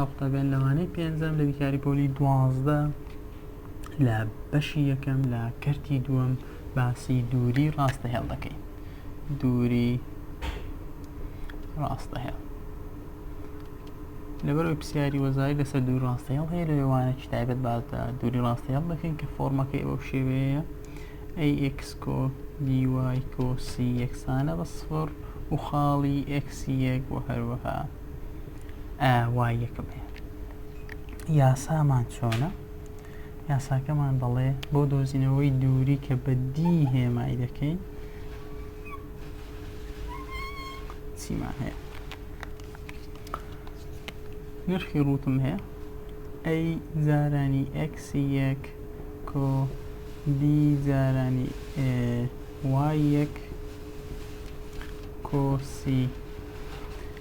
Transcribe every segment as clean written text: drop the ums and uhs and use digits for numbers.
سڵاو قوتابیان لە وانەی پێنجەم لە بیکاری پۆلی 12 لە بەشی یەکەم لە کەرتی دووەم باسی دووری ڕاستە هێڵ دەکەین دووری ڕاستە هێڵ لەبەرەوەی پرسیاری وەزاری لەسەر دووری ڕاستە هێڵ هەیە لە وانەکی تایبەت باس لە دووری ڕاستە هێڵ دەکەین کە فۆرمەکەی ئەو شێوەیە AX کۆ BY کۆ C یەکسانە بە سفر و خاڵی X یەک و هەروەها Y یەکم هەیە. یاسامان چۆنە؟ یاساکەمان دەڵێ بۆ دۆزینەوەی دووری کە بە D هێمای دەکەین چیمان هەیە؟ نرخی ڕووتم هەیە A جارانی X یەک کۆ B جارانی Y یەک کۆ C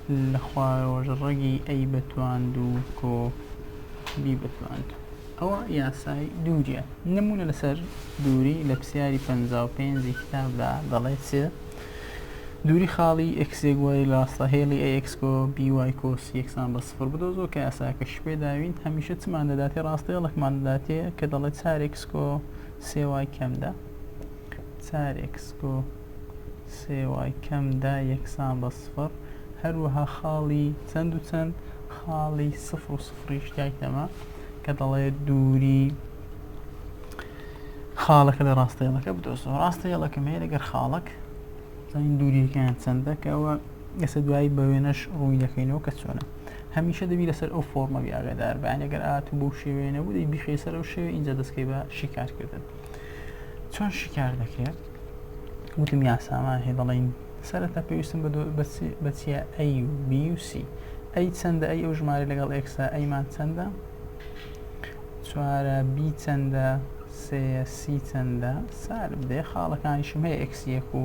لە خوارەوەش ڕەگی A بەتوان دوو کۆ B بەتوان دوو. ئەوە یاسای دووریە. نمونە لەسەر دووری لە پرسیاری 55 ی کتابدا دەڵێ چ؟ دووری خاڵی X یەک Y لە ڕاستەهێڵی A X کۆ B Y کۆ C یەکسان بە سفر بدۆزەوە کە یاساکەش پێ داوین هەمیشە چمان دەداتێ ڕاستەهێڵێکمان دەداتێ کە دەڵێ چار X کۆ سێ Y کەم دە چار X کۆ سێ Y کەم دە یەکسان بە سفر هەروەها خاڵی چەند و چەند خاڵی سفر و سفریش دایتەمە کە دەڵێ دووری خاڵەکە لە ڕاستەیەڵەکە بدۆزەوە ڕاستەیەڵەکەم هەیە لەگەر خاڵک زانین دووریەکەیان چەندە کە ئەوە ئێستا دوایی بە وێنەش ڕووی دەکەینەوە کە چۆنە هەمیشە دەبی لەسەر ئەو فۆرمە بی ئاگادار بە ئەگەر ئاتوو بەو شێوەیە نەبوو دەی بیخەی سەر ئەو شێوە ئینجا دەستکەی بە شیکارکردن چۆن شیکار دەکرێت وتم یاسامان هەیە دەڵێین سەرەتا پێویستم بە چیە A و B و C A چەندە A ئەو ژمارە لەگەڵ X ە A مان چەندە چوارە B چەندە سێیە C چەندە سالب دێ خاڵەکانیشم هەیە X یەک و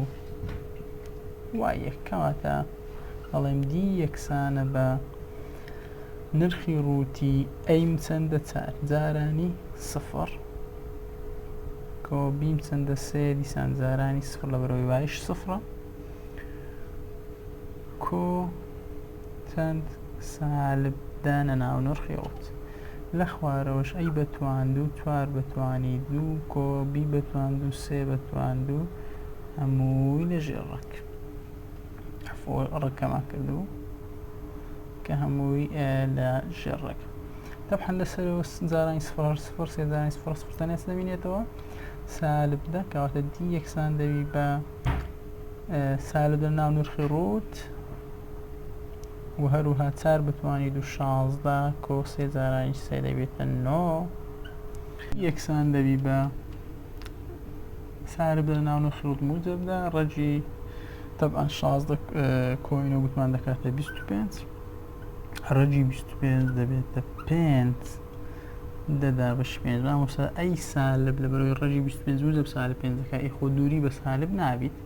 Y یەک کەواتە دەڵێم D یەکسانە بە نرخی ڕووتی A م چەندە چار جارانی سفر کۆ B م چەندە سێ دیسان جارانی سفر لە بەرەوەی Y ش سفرە کۆ چەند سالب دانە ناو نرخی ڕووت لە خوارەوەش A بەتوان دوو چوار بەتوانی دوو کۆ B بەتوان دوو سێ بەتوان دوو هەمووی لە ژێر ڕەگ ڕەگەکەمان کردو کە هەمووی لە ژێر ڕەگ تەبحەن لەسەرەوە جارانی سفر سفر سێ جارانی سفر سفر تەنیا چ دەمینێتەوە سالب دە کەواتە D یەکسان دەبی بە سالب لە ناو نرخی ڕووت و هەروها چار بتوانی دوو 16 کۆ سێ جارانی سێ دەبێتە نۆ یەکسان دەبی بە سالب لە ناو نرخی ڕووت موجەبدا ڕەگی تەبعەن 16 کۆینەوە گوتمان دەکاتە 25 ڕەگی 25 دەبێتە پێنج دەدا بەش پێنج مامۆستا ئەی سالب لە بەرەوەی ڕەگی 25 موجب سالب پێنج دەکات ئی خۆ دووری بە سالب نابیت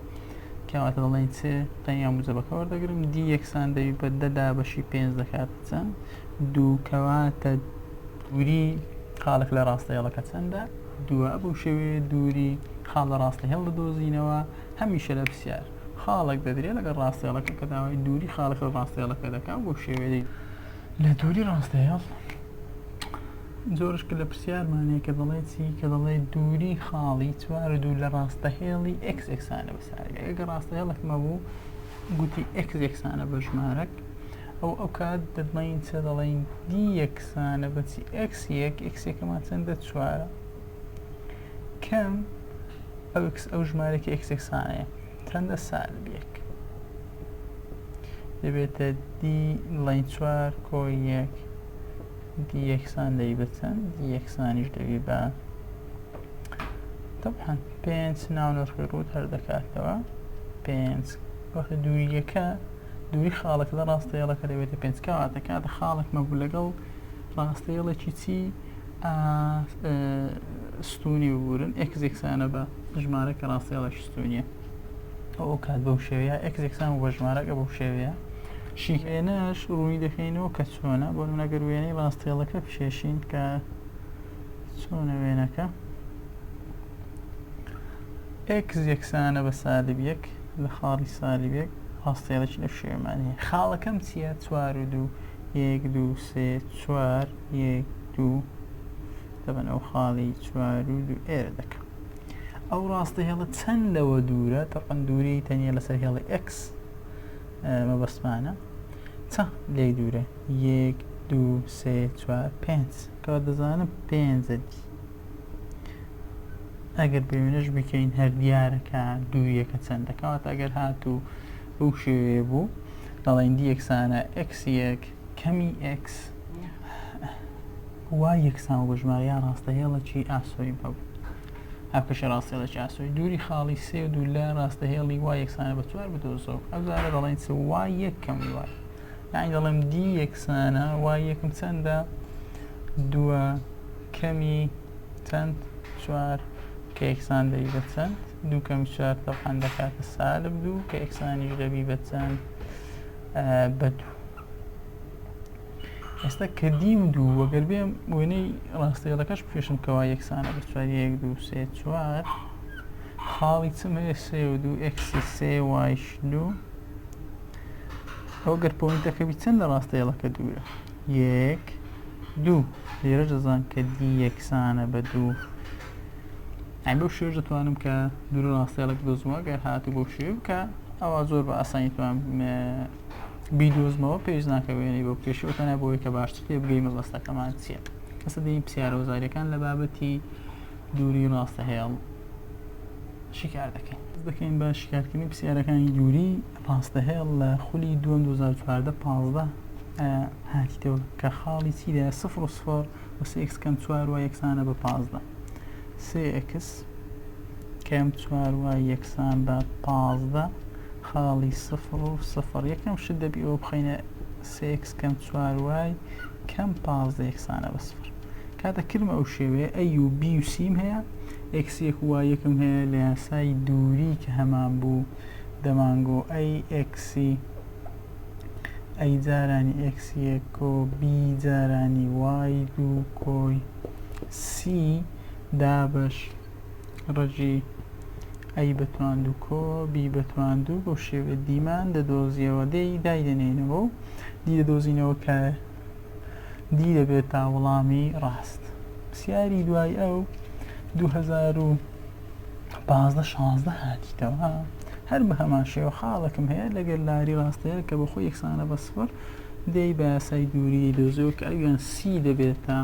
کەواتە دەڵێن چ تەنیا موجبەکە وەردەگرم D یەکسان دەبی بە دەدا بەشی پێنج دەکاتە چەند دوو کەواتە دووری خاڵک لە ڕاستە هێڵەکە چەندە دووە بەو شێوەیە دووری خاڵ لە ڕاستە هێڵ دەدۆزینەوە هەمیشە لە پرسیار خاڵێک دەدرێت لەگەڵ ڕاستەهێڵەکە کە داوای دووری خاڵەکە لە ڕاستەهێڵەکە دەکات بەو شێوەیە لە دووری ڕاستەهێڵ زۆرش کە لە پرسیارمانەیە کە دەڵێ چی کە دەڵێ دووری خاڵی چوار دوو لە ڕاستەهێڵی X یەکسانە بە سالب ئەگەر ڕاستەهێڵێکمە بوو گوتی X یەکسانە بە ژمارەک ئەو ئەو کات دەڵێین چە دەڵێین D یەکسانە بە چی X یەک X یەکەمان چەندە چوارە کەم ئەو X ئەو ژمارەیە کە X یەکسانەیە چەندە سالب یەک دەبێتە D ڵین چوار کۆ یەک D یەکسان دەبی بە چەند D یەکسانیش دەبی بە طبعا پێنج ناو نرخی ڕووت هەر دەکاتەوە پێنج وەختە دووریەکە دووری خاڵەکە لە ڕاستەیەڵەکە دەبێتە پێنج کەواتە کاتە خاڵێک مەبوو لەگەڵ ڕاستەیەڵێکی چی ستونی ببورن X یەکسانە بە ژمارە کە ڕاستەیەڵێکی ستونیە ئەو کات بەو شێوەیە X یەکسان بە ژمارەکە بەو شێوەیە شیوێنەش ڕووی دەکەینەوە کە چۆنە بۆ نمونە گەر وێنەی ڕاستێڵەکە بکێشین کە چۆنە وێنەکە X یەکسانە بە سالب یەک لە خاڵی سالب یەک ڕاستێڵێکی لەو شێوەمان هەیە خاڵەکەم چییە چوار و دوو یەک دوو سێ چوار یەک دوو دەبن ئەو خاڵی چوار و دوو ئێرە دەکەم ئەو ڕاستە هێڵە چەند لەوە دوورە تەقەن دووری تەنیا لەسەر هێڵی x مەبەستمانە چە لێک دوورە یەک دوو سێ چوار پێنج کەوا دەزانم پێنجە D ئەگەر بێوێنەش بکەین هەر دیارە کە دووریەکە چەندە کەواتە ئەگەر هاتوو بەو شێوەیە بوو دەڵێن D یەکسانە x یەک کەمی x y یەکسان بە ژمارە یا ڕاستە هێڵێکی ئاسۆیم هەبوو هاوکێشە ڕاستە هێڵێکی ئاسۆی دووری خاڵی سێ و دوو لە ڕاستە هێڵی y یەکسانە بە چوار بدۆزەوە ئەو جارە دەڵێن چ y یەک کەمی y یعنی دەڵێم D یەکسانە y یەکم چەندە دووە کەمی چەند چوار کە یەکسان دەبی بە چەند دوو کەمی چوار تەبعەن دەکاتە سالب دوو کە یەکسانیش دەبی بە چەند بە دوو ئێستا کە D م دوو وەگەر بێم وێنەی ڕاستەیڵەکەش بکێشم کەوا یەکسانە بە چوار یەک دوو سێ چوار خاڵی چم هەیە سێ و دوو x ی سێ y ش دوو ئەو گەر point ەکە بی چەند لە ڕاستەیڵەکە دوورە یەک دوو لێرەش دەزان کە D یەکسانە بە دوو ئەی بەو شێوەش دەتوانم کە دوور ڕاستەیڵێک بدۆزمەوە گەر هاتوو بەو شێوە بکە ئەوە زۆر بە ئاسانی توان بیدۆزمەوە پێویست ناکە وێنەی بۆ بکێشی تەنها بۆی کە باشتر تێ بگەی مەبەستەکەمان چییە ئێستا دێین پرسیارە وەزاریەکان لە بابەتی دووری ڕاستە هێڵ شیکار دەکەین دەکەین بە شیکارکردنی پرسیارەکانی دووری ڕاستە هێڵ لە خولی دووەم 2014 15 هاتیتەوە کە خاڵی چیدا سفر و سفر و سێ x کەم چوار y یەکسانە بە 15 سێ x کەم چوار y یەکسان بە 15 خاڵی سفر و سفر یەکەم شت دەبی ئەوە بخەینە سێ x کەم چوار y کەم 15 یەکسانە بە سفر کاتە کردمە ئەو شێوەیە a و b و c م هەیە x یەک y یەکم هەیە لە یاسای دووری کە هەمان بوو دەمانگۆ a x ی a جارانی x یەک کۆ b جارانی y دوو کۆی c دابەش ڕەگی a بە توان دوو کۆ b بە توان دوو بەو شێوەیە D مان دەدۆزیەوە دێی دایدەنێینەوە و D دەدۆزینەوە کە D دەبێت تا وەڵامی ڕاست پرسیاری دوای ئەو 2015 16 هاتیتەوە هەر بە هەمان شێوە خاڵێکم هەیە لەگەر لاری ڕاستەیە کە بەخۆی یەکسانە بە سفر دێی بە یاسای دووری دۆزیەوە کە ئەویان C دەبێتە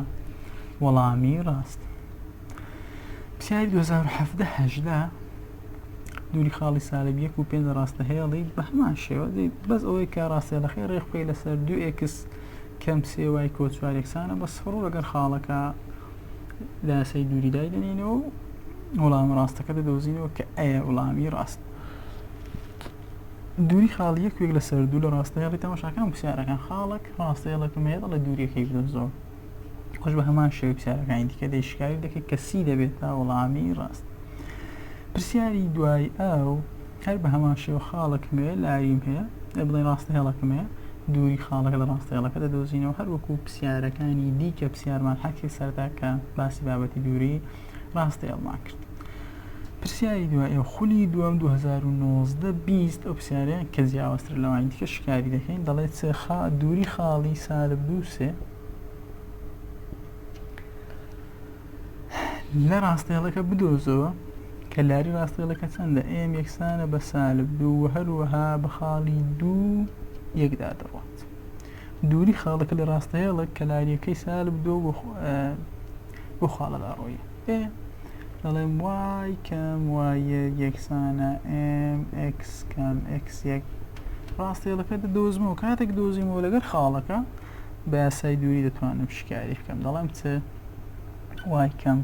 وەڵامی ڕاست پرسیاری 2017 هەژدە دووری خاڵی سالب یەک و پێنج ڕاستە هێڵی بە هەمان شێوە بەس ئەوەی کە ڕاستێڵەکەی ڕێک بکەی لەسەر دوو x کەم سێ y کۆ چوار یەکسانە بە سفر و لەگەر خاڵەکە لە یاسای دووری دایدەنێینەوە و وەڵامە ڕاستەکە دەدۆزینەوە کە ئەیە وەڵامی ڕاست دووری خاڵی یەک یەک لەسەر دوو لە ڕاستە هێڵی تەماشاکان پرسیارەکان خاڵک ڕاستە هێڵێکم هەیە دەڵێ دووریەکەی بدۆزەوە خۆش بە هەمان شێوەی پرسیارەکانی دیکە دەی شیکاری دەکەیت کە C دەبێت تا وەڵامی ڕاست پرسیاری دوای ئەو هەر بە هەمان شێوە خاڵێکم هەیە لاریم هەیە بڵێن ڕاستە هێڵەکەم هەیە دووری خاڵەکە لە ڕاستە هێڵەکە دەدۆزینەوە هەر وەکو پرسیارەکانی دیکە پرسیارمان حەکی سەردا کە باسی بابەتی دووری ڕاستە هێڵمان کرد پرسیاری دوای ئەو خولی دووەم 2019 20 ئەو پرسیارەیان کە جیاوازتر لەوانی دیکە شکاری دەکەین دەڵێت چ خا دووری خاڵی سالب دوو سێ لە ڕاستەهێڵەکە بدۆزەوە کە لاری ڕاستەهێڵەکە چەندە m یەکسانە بە سالب دوو و هەروەها بە خاڵی دوو یەکدا دەڕوات دووری خاڵەکە لە ڕاستەهێڵێک کە لاریەکەی سالب دوو بۆ خاڵەدا ڕۆیە ئێ دەڵێم y کەم y یەک یەکسانە m x کەم x یەک ڕاستەهێڵەکە دەدۆزمەوە کاتێک دۆزیمەوە لەگەر خاڵەکە بە یاسای دووری دەتوانم شیکاری بکەم دەڵێم چ y کەم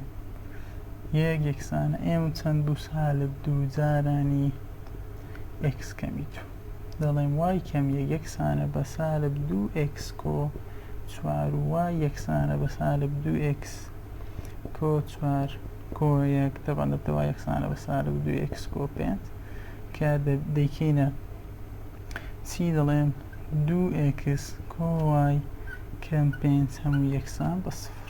یەک یەکسانە m چەند بوو سالب دوو جارانی x کەمی دوو دەڵێم y کەم یەک یەکسانە بە سالب دوو x کۆ چوار و y یەکسانە بە سالب دوو x کۆ چوار کۆ یەک تەبعەن دەبتە y یەکسانە بە سالب دوو x کۆ پێنج کە دەیکەینە چی دەڵێم دوو x کۆ y کەم پێنج هەموو یەکسان بە سفر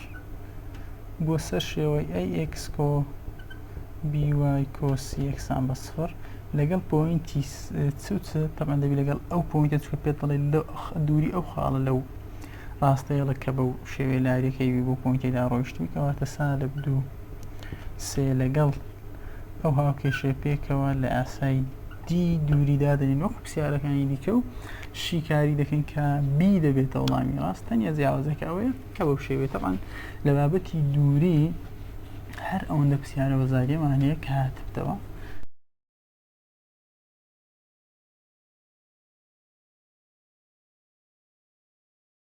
بۆ سەر شێوەی a x کۆ b y کۆ c یەکسان بە سفر لەگەڵ point ی چ و چ تەبعەن دەبی لەگەڵ ئەو point ە چکە پێت دەڵێ دووری ئەو خاڵە لەو ڕاستەیەڵە کە بەو شێوەیە لاریەکەی بی بۆ point ێکدا ڕۆیشتبی، کەواتە سالب دوو سێ لەگەڵ ئەو هاوکێشەیە پێکەوە لە ئاسای دی دووری دادەنین وەکو پرسیارەکانی دیکە و شیکاری دەکەین کە B دەبێتە وەڵامی ڕاست. تەنیا جیاوازەکە ئەوەیە کە بەو شێوەیە تەبعەن لە بابەتی دووری هەر ئەوەندە پرسیارە وەزاریەمان هەیە کە هاتبتەوە.